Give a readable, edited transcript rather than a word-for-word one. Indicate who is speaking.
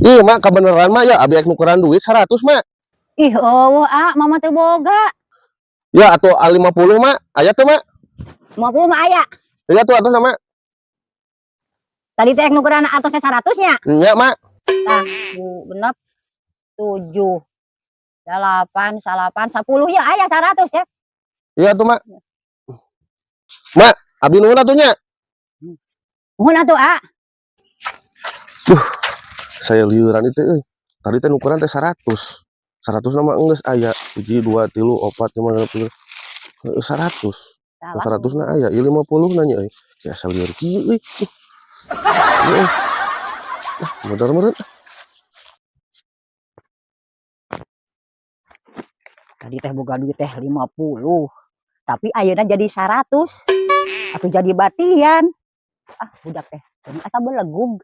Speaker 1: Ih, Mak, kebeneran, Mak, ya abi ek nukeran duit 100, Mak.
Speaker 2: Ih, euweuh, ah, Mama teu boga.
Speaker 1: Ya atuh 50, Mak. Aya teu, Mak?
Speaker 2: 50 mah aya.
Speaker 1: Iya tuh atuh, Mak.
Speaker 2: Tadi teh nukeran artosnya 100 nya.
Speaker 1: Nya, Mak.
Speaker 2: Tah, bu, genep, tujuh, delapan, salapan, 10 ya aya 100 ya.
Speaker 1: Iya tuh, Mak. Mak, abi nuhun atuh nya.
Speaker 2: Muhun atuh, ah.
Speaker 1: Saya liuran itu euy. Tadi teh nukeran teh 100. 100 nama geus aya. 1, 2, 3, 4, 5, 6, 7, 100.
Speaker 2: Salah.
Speaker 1: 100 na aya, ieu 50 nanya euy. Ya asa lieur kieu euy. Heeh. Ah, modar meureun.
Speaker 2: Tadi teh boga duit teh 50. Tapi ayeuna jadi 100. Atau jadi batian. Ah, budak teh. Ini asa belegug.